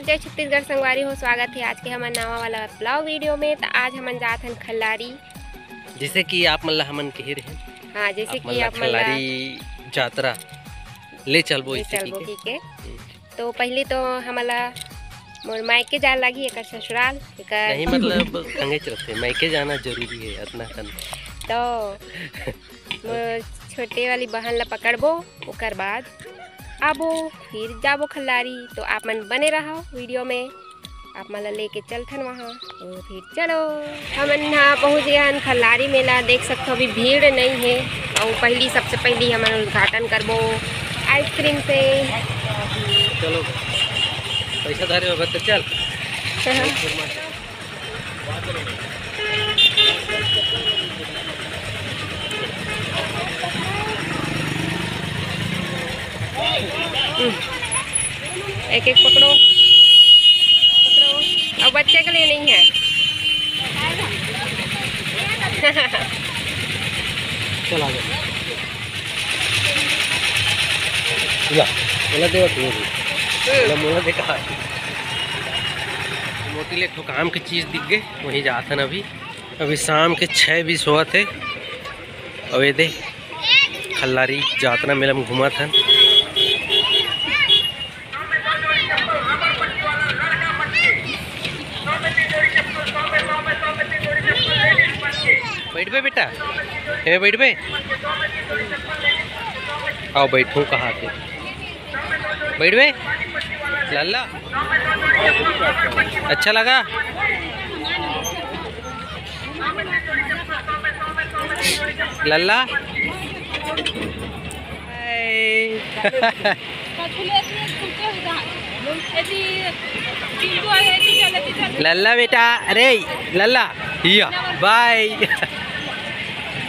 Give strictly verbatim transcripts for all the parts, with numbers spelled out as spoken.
जय छत्तीसगढ़ संगवारी हो, स्वागत हे आज के हमर नवा वाला vlog video में। त आज हमन जात हन खल्लारी। जैसे कि आप मन ला हमन कहे रहे, हाँ, जैसे आप मन कि ला आप मन ला खल्लारी जात्रा ले चलबो, ले ऐसे चलबो कहिके। कहिके। हम्म। तो पहले तो हमन ला मोर मायके जाए लागी, एकर ससुराल, एकर नहीं, मतलब, खंगेच रथे, मायके जाना जरूरी है, अतना कन। तो मोर छोटे वाली बहन ला पकड़बो, ओकर बाद आबो, फिर जाबो खल्लारी। तो आप मन बने रहो video में, आप मन ला लेके चलथन वहाँ। तो फिर चलो, हमन ह पहुँच गए हन खल्लारी मेला। देख सकथो, अभी भीड़ नहीं है, और पहली, सबसे पहली हमन उद्घाटन करबो ice cream से। चलो, पैसा धरे होगा तो चल। हम्म। एक एक पकड़ो, पकड़ो। अब बच्चे के लिए नहीं है। चल आ जा। ला, मोला दे तू भी। हम्म। ला, मोला दे कहा। मोती ले एक ठो काम के चीज दिख गए, वहीं जात हन अभी। अभी शाम के छः बीस होवत हे। अब ये दे खल्लारी जात्रा मेला में घूमत हन। बैठबे बेटा, हे बैठबे। आओ बैठो, कहा के बैठबे लल्ला। अच्छा लगा लल्ला? लल्ला बेटा, अरे लल्ला, या, bye।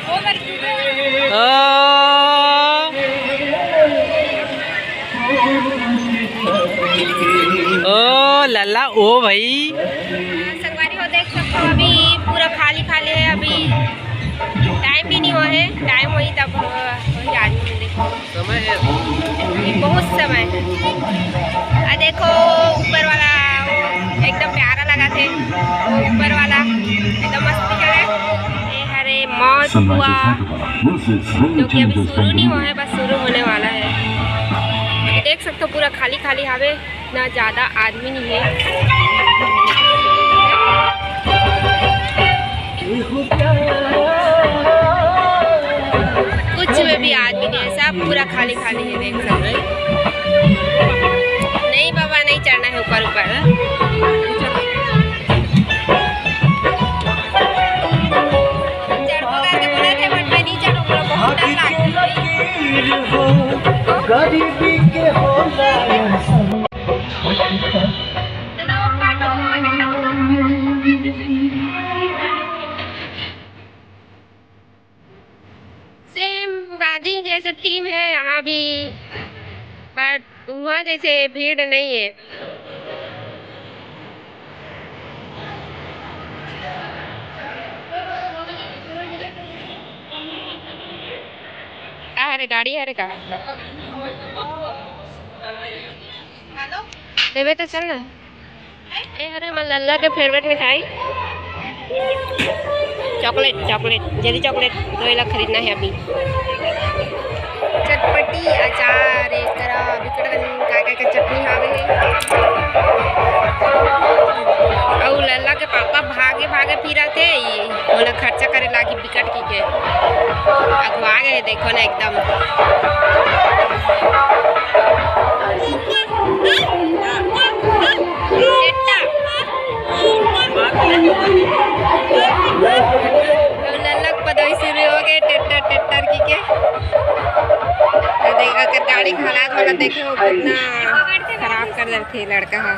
ओ, ओ लल्ला, ओ भाई। संगवारी हो, देख सकते हो, अभी पूरा खाली खाली है। अभी टाइम भी नहीं हुआ है, टाइम हुई तब, अ, वही आदमी मिले। समय है अभी। बहुत समय है। आ देखो, ऊपर वाला वो एकदम प्यारा लगा थे, वो ऊपर वाला एकदम मस्त दिख रहा है। ये हरे मौत हुआ, जो कि अभी शुरू नहीं हुआ है, बस शुरू होने वाला है। देख सकते हो, पूरा खाली खाली हावे। इतना ज्यादा आदमी नहीं है, कुछ में भी आदमी नहीं है, सब पूरा खाली खाली है। देख सकते हो। नहीं बाबा, नहीं चढ़ना है ऊपर ऊपर। चढ़ो करके बोले थे, but मैं नहीं चढ़ूंगा, बहुत डर लगता है। गरीबी के होला सेम गांधी जैसे थीम है यहाँ भी, but वहाँ जैसे भीड़ नहीं है। अरे गाड़ी, अरे का लेबे तो चल ना। ए, अरे, हमर लल्ला के फेवरेट मिठाई चॉकलेट, चॉकलेट, जेली चॉकलेट, तो एला खरीदना है अभी। चटपटी अचार, एकरा बिकट कन काय काय के चटनी हावे। अउ लल्ला के पापा भागे भागे फिरत हे, ये मोला खर्चा करे लागी बिकट की के अगवा गए, देखो ना एकदम। टेट्टा। लल्ला के पदोई शुरू हो गए, टेट्टर टेट्टर की के। तो देख, अगर गाड़ी घला घला देखे हो, कितना खराब कर देते लड़का हा।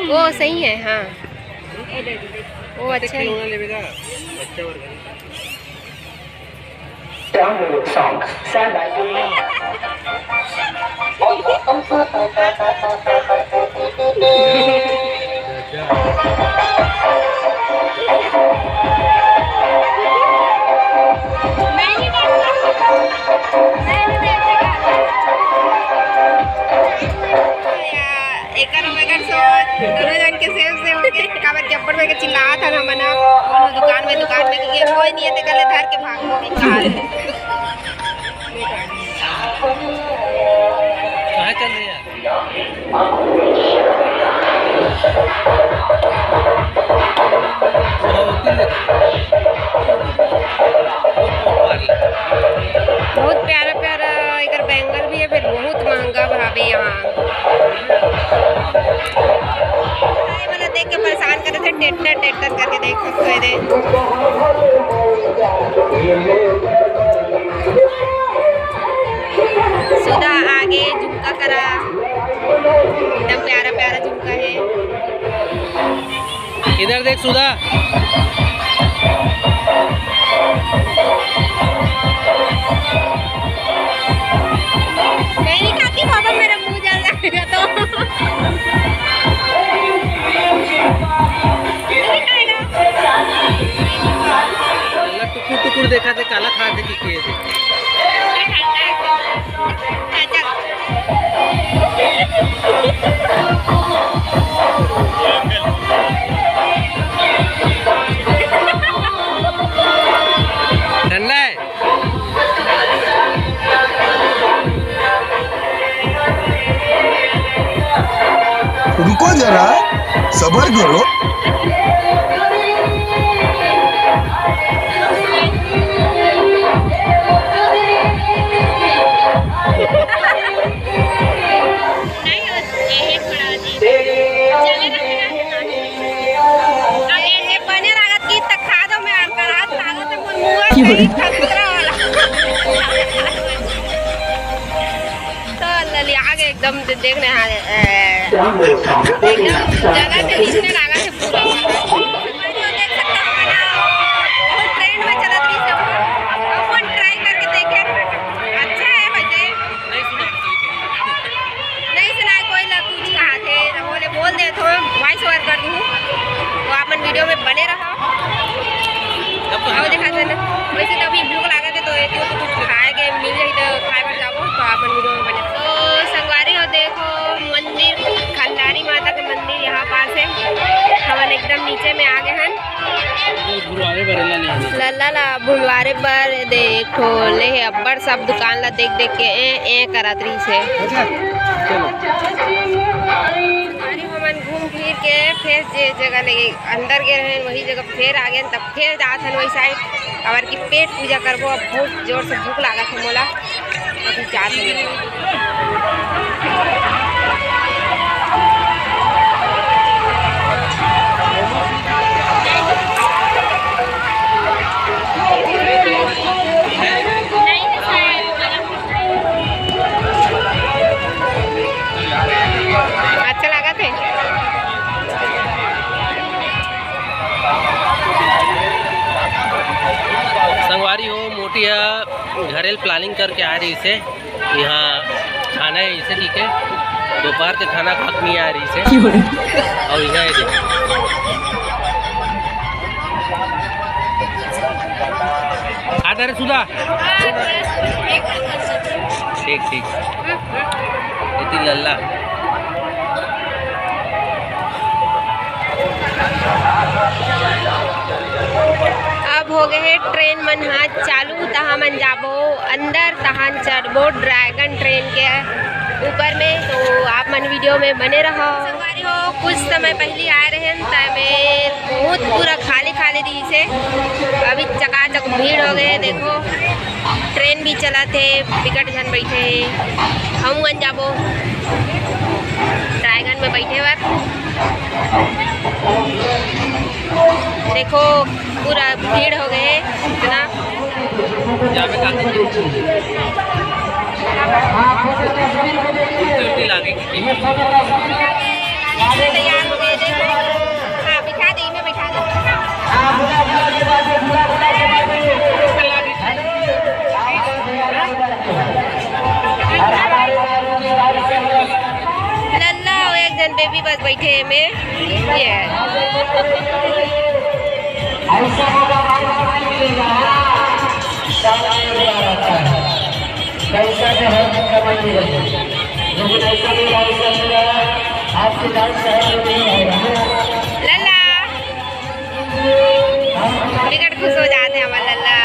वो सही है, हाँ, वो अच्छा है। Download song, stand by. कहाँ चल रहे हैं? बहुत प्यारा प्यारा एकर बैंगल भी है, फिर बहुत महंगा भावे यहाँ। ये वाला देख के परेशान करे थे, टेटर टेटर करके देख सकते हो ये दे। सुधा आगे झुमका करा, एकदम प्यारा प्यारा झुमका है। इधर देख सुधा। मैं नहीं खाती बाबा, मेरा मुंह जल जाएगा तो। नहीं खाएगा। टुकुर टुकुर देखा थे, काला खा थे कि के थे। ठंडा है। रुको जरा, सबर करो। अब ऐसे बने लागत कि त खा दो, मैं अड़कड़ात लागत है, मोर मुंह की हो रही? खतरा वाला। तो लली आगे एकदम दे-, देखने आ, ए, एकदम जगह से दिखने लागत है पूरा। तो देख सकते हो ना, बहुत ट्रेंड में चलत रही सब। अपन ट्राई करके देखे, अच्छा है वैसे। नहीं सुना कोई ला कुछ कहा थे, तो बोले बोल दे तो वॉइस ओवर कर दूँ, तो अपन वीडियो में बने रहा। अब तो है और ना। देखा था ना, वैसे तो अभी भूख लागत है, तो एक तो कुछ खाए के मिल जाए तो खाए पर जाओ, तो अपन वीडियो में बने। तो संगवारी हो, देखो मंदिर, खंडारी माता के मंदिर यहाँ पास है। हमन एकदम नीचे में आ गए हैं। लल्ला ला भुलवारे बर दे एक ठो ले हे, अब्बड़ सब दुकान ला देख देख के ए ए करत रहिस हे। अच्छा, चलो। अरे हमन घूम फिर के फिर जे जगह ले अंदर गे रहेन, वही जगह फिर आ गेन, तब फिर जात हन वही साइड। काबर कि पेट पूजा करबो, अब बहुत जोर से भूख लागत हे मोला। अभी जात हन। अच्छा लागत हे। संगवारी हो, मोटी ह घरे ल प्लानिंग करके आ रहिस हे। यहाँ खाना है इसे, ठीक है, दोपहर के खाना खा के नहीं आ रहिस हे। और यहाँ है देखो। आ जा रे सुधा। ठीक, ठीक। इति लल्ला। अब हो गए हे ट्रेन मन ह चालू, त हमन जाबो अंदर, तहान चढ़बो ड्रैगन ट्रेन के ऊपर में। तो आप मन वीडियो में बने रहो। संगवारी हो, कुछ समय पहली आए रहे, त में बहुत पूरा खाली खाली रहिस हे। अभी चकाचक भीड़ हो गए हे। देखो, ट्रेन भी चलत हे, बिकट झन बैठे हे। हम मन जाबो ड्रैगन में बैठे बर। देखो, पूरा भीड़ हो गए हे इतना। तैयार हो गए, देखो। हाँ, बिठा दे, इमे बिठा दे। लल्ला अउ एक झन बेबी बस बैठे हे एमे। ये है। ऐसा मौका बार बार नहीं मिलेगा। पैसा तो हर दिन कमाई मिलेगा, लेकिन ऐसा नहीं, ऐसा मिला आपके गांव शहर में नहीं आएगा। लल्ला। बिकट खुश हो जात हे हमर लल्ला।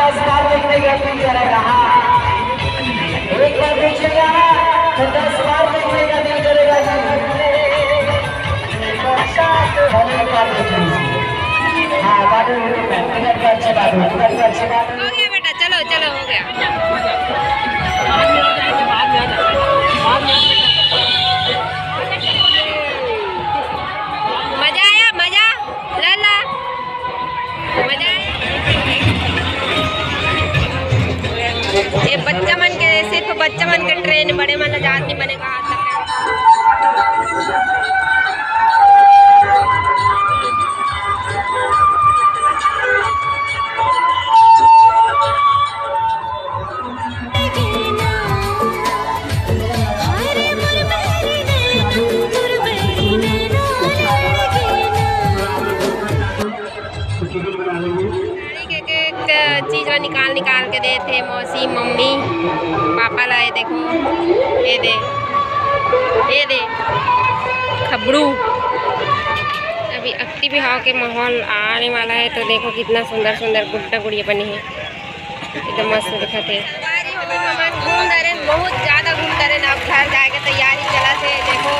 दस बार देखने का दिल करेगा। हाँ, एक बार देखिएगा तो दस बार देखने का दिल करेगा जी। हाँ, बाबू, अच्छे बाबू, अच्छे बाबू। हो गया बेटा, चलो चलो, हो गया। मजा आया, मजा। ला ला, मजा आया। ये बच्चा मन के, सिर्फ बच्चा मन के ट्रेन, बड़े मन ला जात नहीं बने कहा तक। एक एक चीज ला निकाल निकाल के देत हे मौसी, मम्मी, पापा ला। ये देखो, ये दे, ये दे खबड़ू। अभी अक्ति बिहाव के माहौल आने वाला है, तो देखो कितना सुंदर सुंदर गुड्डा गुड़िया बने हैं। एकदम मस्त दिखत हे। संगवारी हो, हमन घूम डरेन, बहुत ज्यादा घूम डरेन। अब घर जाए के तैयारी चलत हे। देखो,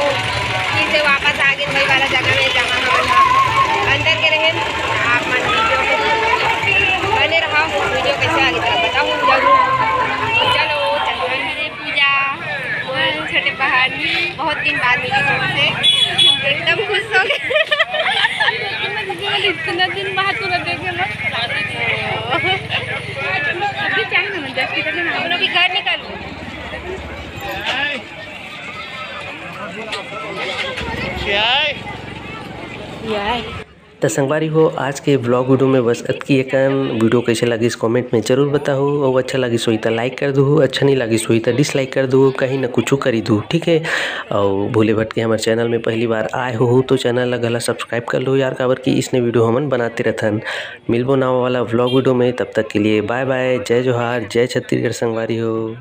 फिर से वापस आ गए वही वाला जगह में, जहाँ हमन अंदर के रहेन। आप मन वीडियो के बने रहा, वीडियो कैसे आगे तक बताऊँ जरूर। चलो, चंदन पूजा, छोटे पहाड़, बहुत दिन बाद मिली सबसे, एकदम खुश हो गए। इतना दिन बाद तोरा देखे ना। अभी चाहे ना, दस की तरह ना। हम लोग भी घर निकल। त संगवारी हो, आज के vlog video में बस अतकी एकन। वीडियो कैसे लागिस comment में जरूर बताहू, और अच्छा लागिस होई त like कर दूहू, अच्छा नहीं लागिस होई त dislike कर दूहू, कहीं ना कुछ करी दूहू, ठीक है। और भूले भटके हमारे channel में पहली बार आए हो तो channel ला घला subscribe कर लो यार, काबर कि इसने वीडियो हमन बनाते रहथन। मिलबो नवा वाला vlog video में, तब तक के लिए bye bye, जय जोहार, जय छत्तीसगढ़ संगवारी हो।